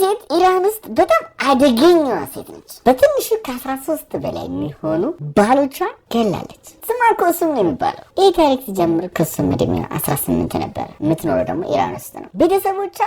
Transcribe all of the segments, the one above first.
ሴት ኢራን ውስጥ በጣም አደገኛዋ ሴት ነች። በትንሹ ከ13 በላይ የሚሆኑ ባሎቿን ገላለች። ስሟ ኩልሱም ነው የሚባለው። ይህ ታሪክ ሲጀምር ኩልሱም እድሜዋ 18 ነበረ። የምትኖረው ደግሞ ኢራን ውስጥ ነው። ቤተሰቦቿ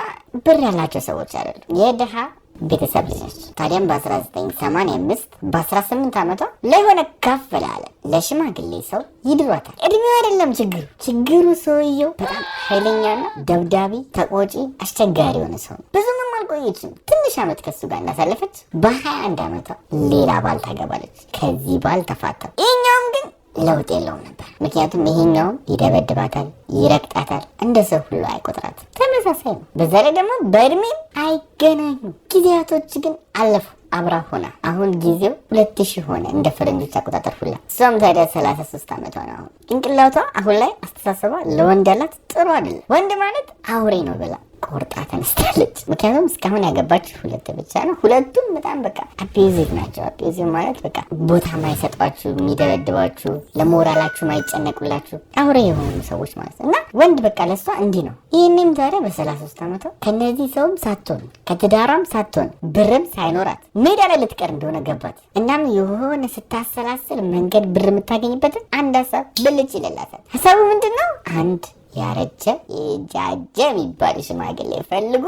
ብር ያላቸው ሰዎች አይደሉም። የድሃ ቤተሰብ ልጅ ነች። ታዲያም በ1985 በ18 ዓመቷ ለሆነ ከፍ ላለ ለሽማግሌ ሰው ይድሯታል። እድሜው አይደለም ችግሩ፣ ችግሩ ሰውየው በጣም ኃይለኛና ደብዳቢ፣ ተቆጪ፣ አስቸጋሪ የሆነ ሰው ነው። ብዙምም አልቆየችም። ትንሽ ዓመት ከሱ ጋር እንዳሳለፈች በ21 ዓመቷ ሌላ ባል ታገባለች። ከዚህ ባል ተፋተው፣ ይሄኛውም ግን ለውጥ የለውም ነበር። ምክንያቱም ይሄኛውም ይደበድባታል፣ ይረግጣታል፣ እንደ ሰው ሁሉ አይቆጥራትም። ተመሳሳይ ነው። በዛ ላይ ደግሞ በእድሜም አይገናኙም። ጊዜያቶች ግን አለፉ አብራ ሆና አሁን ጊዜው 2000 ሆነ እንደ ፈረንጆች አቆጣጠር ሁላ። እሷም ታዲያ 33 ዓመቷ ነው አሁን። ጭንቅላቷ አሁን ላይ አስተሳሰቧ ለወንድ ያላት ጥሩ አይደለም። ወንድ ማለት አውሬ ነው ብላ ቆርጣ ተነስታለች። ምክንያቱም እስካሁን ያገባችው ሁለት ብቻ ነው። ሁለቱም በጣም በቃ abusive ናቸው። Abusive ማለት በቃ ቦታ ማይሰጧችሁ፣ የሚደበድቧችሁ፣ ለሞራላችሁ ማይጨነቁላችሁ አውሬ የሆኑ ሰዎች ማለት ነው። እና ወንድ በቃ ለሷ እንዲህ ነው። ይህንም ታዲያ በ33 ዓመቷ ከነዚህ ሰውም ሳትሆን ከትዳሯም ሳትሆን ብርም ሳይኖራት ሜዳ ላይ ልትቀር እንደሆነ ገባት። እናም የሆነ ስታሰላስል መንገድ ብር የምታገኝበትን አንድ ሀሳብ ብልጭ ይልላታል። ሀሳቡ ምንድን ነው? አንድ ያረጀ የጃጀ የሚባል ሽማግሌ ፈልጎ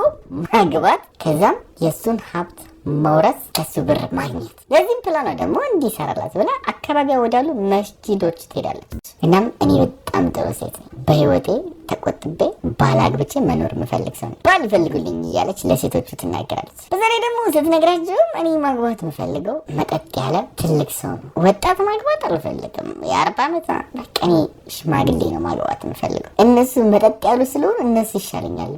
ማግባት፣ ከዛም የእሱን ሀብት መውረስ፣ ከሱ ብር ማግኘት። ለዚህም ፕላኗ ደግሞ እንዲሰራላት ብላ አካባቢያ ወዳሉ መስጂዶች ትሄዳለች። እናም እኔ በጣም ጥሩ ሴት ነኝ፣ በህይወቴ ተቆጥቤ ባል አግብቼ መኖር የምፈልግ ሰው ነኝ፣ ባል ፈልጉልኝ እያለች ለሴቶቹ ትናገራለች። በዛ ላይ ደግሞ ስትነግራቸውም እኔ ማግባት የምፈልገው መጠጥ ያለ ትልቅ ሰው ነው፣ ወጣት ማግባት አልፈልግም፣ የ40 ዓመት በቃ እኔ ሽማግሌ ነው ማግባት የምፈልገው፣ እነሱ መጠጥ ያሉ ስለሆኑ እነሱ ይሻለኛል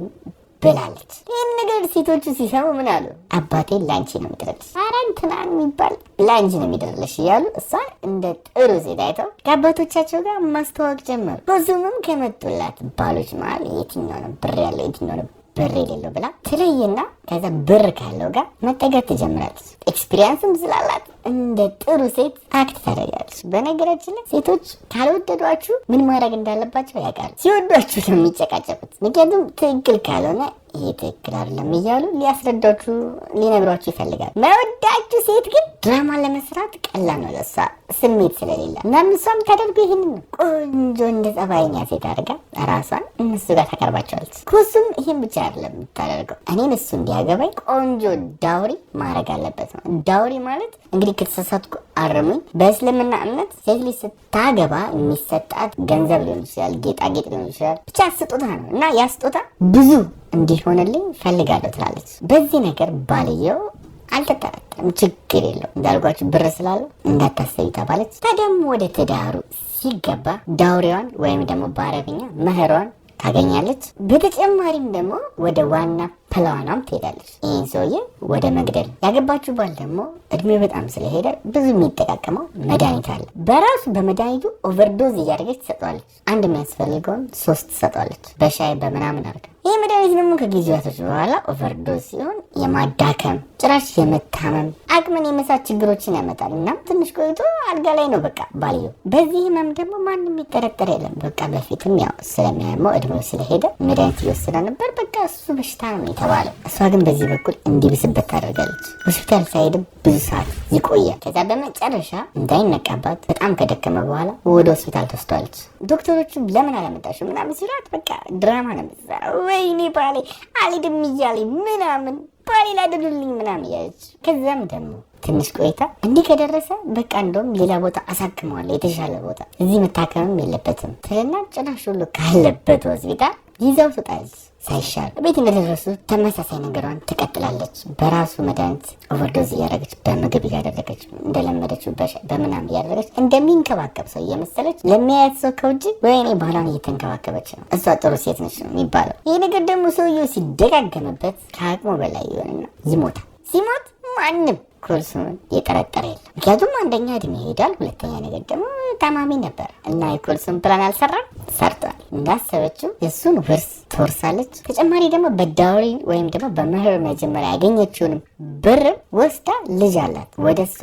ብላለች። ይህን ነገር ሴቶቹ ሲሰሙ ምን አሉ? አባቴ ላንቺ ነው የሚድርልሽ፣ ኧረ እንትና የሚባል ላንቺ ነው የሚድርልሽ እያሉ እሷን እንደ ጥሩ ሴት አይተው ከአባቶቻቸው ጋር ማስተዋወቅ ጀመሩ። ብዙምም ከመጡላት ባሎች መሀል የትኛው ነው ብር ያለው የትኛው ነው ብር የሌለው ብላ ትለይና ከዛ ብር ካለው ጋር መጠጋት ትጀምራለች። Experience ም ስላላት እንደ ጥሩ ሴት act ታደርጋለች። በነገራችን ላይ ሴቶች ካልወደዷችሁ ምን ማድረግ እንዳለባቸው ያውቃሉ። ሲወዷችሁ ነው የሚጨቃጨቁት። ምክንያቱም ትክክል ካልሆነ ይሄ ትክክል አይደለም እያሉ ሊያስረዷችሁ ሊነግሯችሁ ይፈልጋሉ። መወዳችሁ ሴት ግን ድራማ ለመስራት ቀላል ነው ለሷ ስሜት ስለሌለ። እናም እሷ የምታደርገው ይህንን ነው። ቆንጆ እንደ ጸባይኛ ሴት አድርጋ ራሷን እነሱ ጋር ታቀርባቸዋለች። ኩሱም ይህን ብቻ አይደለም የምታደርገው፣ እኔን እሱ እንዲያገባኝ ቆንጆ dowry ማድረግ አለበት ነው። Dowry ማለት እንግዲህ ከተሳሳትኩ አርሙኝ። በእስልምና እምነት ሴት ልጅ ስታገባ የሚሰጣት ገንዘብ ሊሆን ይችላል፣ ጌጣጌጥ ሊሆን ይችላል፣ ብቻ ስጦታ ነው እና ያ ስጦታ ብዙ እንዲሆንልኝ ፈልጋለሁ ትላለች። በዚህ ነገር ባልየው አልተጠራጠረም፣ ችግር የለው እንዳልኳችሁ ብር ስላለው እንዳታሰቢ ተባለች። ታዲያም ወደ ትዳሩ ሲገባ dowry ዋን ወይም ደግሞ በአረብኛ መህሯን ታገኛለች። በተጨማሪም ደግሞ ወደ ዋና ፕላኗም ትሄዳለች። ይህን ሰውዬ ወደ መግደል። ያገባችው ባል ደግሞ እድሜው በጣም ስለሄደ ብዙ የሚጠቃቀመው መድኃኒት አለ። በራሱ በመድኃኒቱ overdose እያደረገች ትሰጠዋለች። አንድ የሚያስፈልገውን 3 ትሰጠዋለች፣ በሻይ በምናምን አድርጋ። ይህ መድኃኒት ደግሞ ከጊዜያቶች በኋላ overdose ሲሆን የማዳከም ጭራሽ የመታመም አቅምን የመሳት ችግሮችን ያመጣል። እናም ትንሽ ቆይቶ አልጋ ላይ ነው በቃ ባልየው። በዚህ ህመም ደግሞ ማንም የሚጠረጠር የለም። በቃ በፊትም ያው ስለሚያመው እድሜው ስለሄደ መድኃኒት እየወሰደ ነበር። በቃ እሱ በሽታ ነው የተባለው። እሷ ግን በዚህ በኩል እንዲብስበት ታደርጋለች። ሆስፒታል ሳይሄድም ብዙ ሰዓት ይቆያል። ከዛ በመጨረሻ እንዳይነቃባት በጣም ከደከመ በኋላ ወደ ሆስፒታል ተወስዷለች። ዶክተሮቹም ለምን አላመጣሽም ምናምን ሲሏት በቃ ድራማ ነው የምትሰራው። ወይኔ ባሌ አልሄድም እያለኝ ምናምን ባሌ ላድርልኝ ምናምን እያለች። ከዛም ደግሞ ትንሽ ቆይታ እንዲህ ከደረሰ በቃ እንደውም ሌላ ቦታ አሳክመዋለሁ የተሻለ ቦታ እዚህ መታከምም የለበትም ትልና ጭራሽ ሁሉ ካለበት ሆስፒታል ይዛው ትወጣለች። ሳይሻል ቤት እንደደረሱ ተመሳሳይ ነገሯን ትቀጥላለች። በራሱ መድኃኒት overdose እያደረገች በምግብ እያደረገች እንደለመደችው በምናምን እያደረገች እንደሚንከባከብ ሰው እየመሰለች ለሚያያት ሰው ከውጭ ወይኔ ባሏን እየተንከባከበች ነው፣ እሷ ጥሩ ሴት ነች ነው የሚባለው። ይህ ነገር ደግሞ ሰውየው ሲደጋገምበት ከአቅሙ በላይ ይሆንና ይሞታል። ሲሞት ማንም ኩልሱምን የጠረጠረ የለም። ምክንያቱም አንደኛ እድሜ ይሄዳል፣ ሁለተኛ ነገር ደግሞ ታማሚ ነበር እና የኩልሱም ፕላን አልሰራም፣ ሰርቷል። እንዳሰበችው የእሱን ውርስ ትወርሳለች። ተጨማሪ ደግሞ በ dowry ወይም ደግሞ በመህር መጀመሪያ ያገኘችውንም ብር ወስዳ ልጅ አላት ወደ እሷ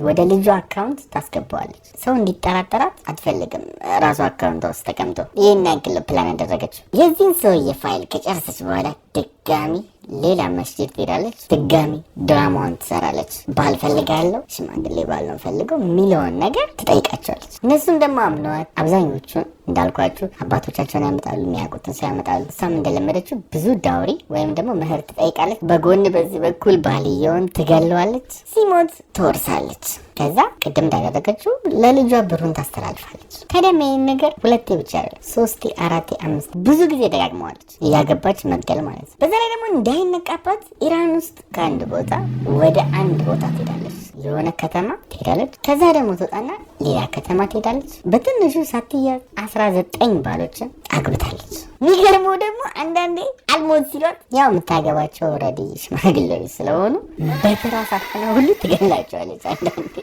ወደ ልጇ account ታስገባዋለች። ሰው እንዲጠራጠራት አትፈልግም። ራሱ account ውስጥ ተቀምጦ ይህን ያክል ፕላን ያደረገችው። የዚህን ሰውዬ ፋይል ከጨረሰች በኋላ ድጋሚ ሌላ መስጂድ ትሄዳለች። ድጋሚ ድራማዋን ትሰራለች። ባል ፈልጋለሁ፣ ሽማግሌ ባል ነው ፈልገው የሚለውን ነገር ትጠይቃቸዋለች። እነሱም ደግሞ አምነዋት አብዛኞቹን እንዳልኳችሁ አባቶቻቸውን ያመጣሉ፣ የሚያውቁትን ሰው ያመጣሉ። እሷም እንደለመደችው ብዙ dowry ወይም ደግሞ መህር ትጠይቃለች። በጎን በዚህ በኩል ባልየውን ትገለዋለች። ሲሞት ትወርሳለች። ከዛ ቅድም እንዳደረገችው ለልጇ ብሩን ታስተላልፋለች። ታዲያም ይህን ነገር ሁለቴ ብቻ አይደለም፣ ሶስቴ፣ አራቴ፣ አምስት ብዙ ጊዜ ደጋግመዋለች። እያገባች መግደል ማለት ነው። በዛ ላይ ደግሞ እንዳይነቃባት ኢራን ውስጥ ከአንድ ቦታ ወደ አንድ ቦታ ትሄዳለች። የሆነ ከተማ ትሄዳለች። ከዛ ደግሞ ትወጣና ሌላ ከተማ ትሄዳለች። በትንሹ ሳትያዝ 19 ባሎችን አግብታለች። የሚገርመው ደግሞ አንዳንዴ አልሞት ሲሏት ያው የምታገባቸው already ሽማግሌዎች ስለሆኑ በትራስ አፍና ሁሉ ትገላቸዋለች። አንዳንዴ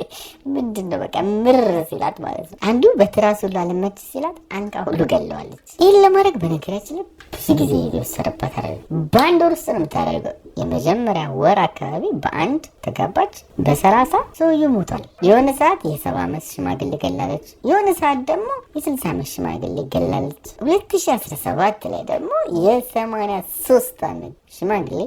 ምንድን ነው በቃ ምር ሲላት ማለት ነው። አንዱ በትራስ ሁሉ አልመች ሲላት አንቃ ሁሉ ገለዋለች። ይህን ለማድረግ በነገራችን ላይ ብዙ ጊዜ የወሰደባት አይደለም። በአንድ ወር ውስጥ ነው የምታደርገው። የመጀመሪያ ወር አካባቢ በአንድ ተጋባች፣ በ30 ሰውዬው ሞቷል። የሆነ ሰዓት የ70 ዓመት ሽማግሌ ገላለች። የሆነ ሰዓት ደግሞ የ60 ዓመት ሽማግሌ ገላለች። 2017 ላይ ደግሞ የ83 ዓመት ሽማግሌ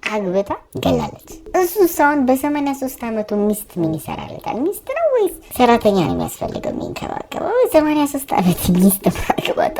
አግብታ ገላለች። እሱ ሳሁን በ83 ዓመቱ ሚስት ምን ይሰራለታል? ሚስት ነው ወይስ ሰራተኛ ነው የሚያስፈልገው የሚንከባከበው? 83 ዓመት ሚስት ማግባቷ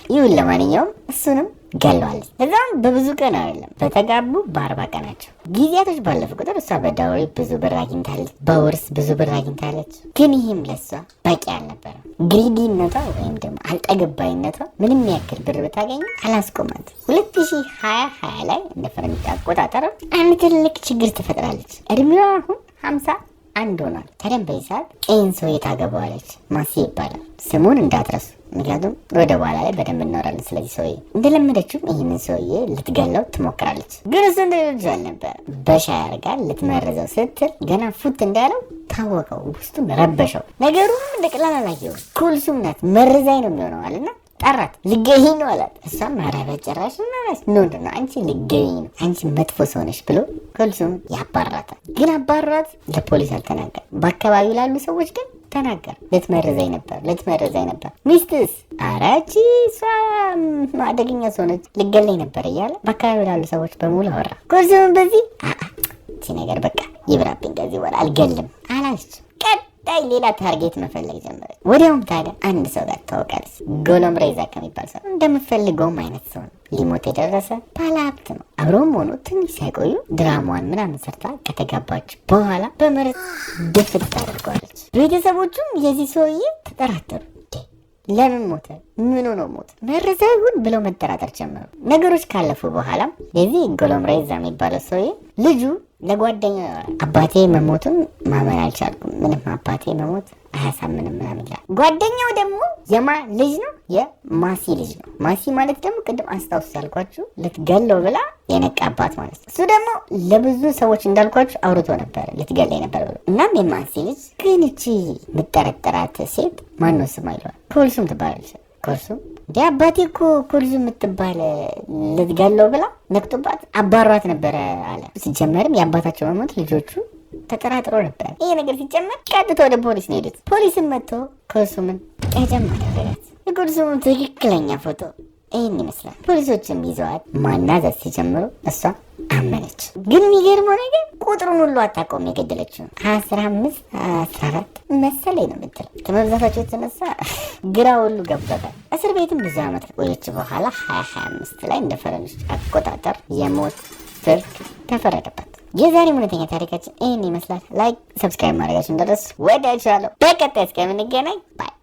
ይሁን። ለማንኛውም እሱንም ገለዋለች። እዛም በብዙ ቀን አይደለም፣ በተጋቡ በ40 ቀናቸው። ጊዜያቶች ባለፉ ቁጥር እሷ በ dowry ብዙ ብር አግኝታለች፣ በውርስ ብዙ ብር አግኝታለች። ግን ይህም ለሷ በቂ አልነበረም። Greedy ነቷ ወይም ደግሞ አልጠገባይነቷ ምንም ያክል ብር ብታገኝ አላስቆማት። 2020 ላይ እንደ ፈረንጅ አቆጣጠር አንድ ትልቅ ችግር ትፈጥራለች። እድሜዋ አሁን 51 ሆኗል። ታዲያም በዚህ ሰዓት ይህን ሰውዬ ታገባዋለች። ማሲ ይባላል። ስሙን እንዳትረሱ፣ ምክንያቱም ወደ በኋላ ላይ በደንብ እናወራለን ስለዚህ ሰውዬ። እንደለመደችውም ይህንን ሰውዬ ልትገለው ትሞክራለች። ግን እሱ እንደሌሎቹ አልነበረ። በሻይ አድርጋ ልትመርዘው ስትል ገና ፉት እንዳለው ታወቀው፣ ውስጡን ረበሸው። ነገሩም እንደ ቀላል አላየውም። ኩልሱም ናት መርዛኝ ነው የሚሆነው አለና ጠራት። ልገኝ ነው አላት። እሷም ኧረ በጭራሽ ማለት ነው ነው አንቺ ልገኝ ነው፣ አንቺ መጥፎ ሰው ነሽ ብሎ ኩልሱም ያባራታል። ግን አባራት ለፖሊስ አልተናገረም። በአካባቢው ላሉ ሰዎች ግን ተናገር። ልትመርዘኝ ነበር፣ ልትመርዘኝ ነበር። ሚስትስ አራቺ እሷ አደገኛ ሰው ነች፣ ልገለኝ ነበር እያለ በአካባቢው ላሉ ሰዎች በሙሉ አወራ። ኩልሱም በዚህ እቺ ነገር በቃ ይብራብኝ፣ ከዚህ በኋላ አልገልም አላለች። ቀጣይ ሌላ target መፈለግ ጀመረች። ወዲያውም ታዲያ አንድ ሰው ጋር ታወቃለች። ጎሎም ሬዛ ከሚባል ሰው፣ እንደምፈልገውም አይነት ሰው ነው። ሊሞት የደረሰ ባለሀብት ነው። አብረውም ሆኖ ትንሽ ሳይቆዩ ድራማዋን ምናምን ሰርታ ከተጋባች በኋላ በመርዝ ድፍት ታደርገዋለች። ቤተሰቦቹም የዚህ ሰውዬ ተጠራጠሩ። ለምን ሞተ? ምን ሆኖ ሞተ? መረዛ ይሁን ብለው መጠራጠር ጀመሩ። ነገሮች ካለፉ በኋላም የዚህ ጎሎም ሬዛ የሚባለው ሰውዬ ልጁ ለጓደኛ አባቴ መሞቱን ማመን አልቻልኩም፣ ምንም አባቴ መሞት አያሳምንም ምናምን ይላል። ጓደኛው ደግሞ የማ ልጅ ነው? የማሲ ልጅ ነው። ማሲ ማለት ደግሞ ቅድም አስታውስ ያልኳችሁ ልትገለው ብላ የነቃባት ማለት ነው። እሱ ደግሞ ለብዙ ሰዎች እንዳልኳችሁ አውርቶ ነበረ ልትገለኝ ነበር ብሎ። እናም የማሲ ልጅ ግን እቺ የምጠረጠራት ሴት ማነው ስሟ ይለዋል። ኮልሱም ትባላለች። ኮልሱም እንዲ አባቴ እኮ ኮልሱም የምትባል ልትገለው ብላ ነቅቶባት አባሯት ነበረ አለ። ሲጀመርም የአባታቸው መሞት ልጆቹ ተጠራጥሮ ነበር። ይሄ ነገር ሲጀመር ቀጥታ ወደ ፖሊስ ነው የሄዱት። ፖሊስም መጥቶ ኮልሱምን ቀጀም አደረጋት። የኮልሱምን ትክክለኛ ፎቶ ይህን ይመስላል። ፖሊሶችም ይዘዋት ማናዘዝ ሲጀምሩ እሷ አመነች። ግን የሚገርመው ነገር ቁጥሩን ሁሉ አታውቀውም። የገደለችው 15 14 መሰለኝ ነው የምትለው። ከመብዛታቸው የተነሳ ግራ ሁሉ ገብቷታል። እስር ቤትም ብዙ ዓመት ከቆየች በኋላ 2025 ላይ እንደ ፈረንጆች አቆጣጠር የሞት ፍርድ ተፈረደባት። የዛሬ እውነተኛ ታሪካችን ይህን ይመስላል። Like፣ subscribe ማድረጋችሁ እንዳትረሱ። ወዳችኋለሁ። በቀጣይ እስከምንገናኝ bye።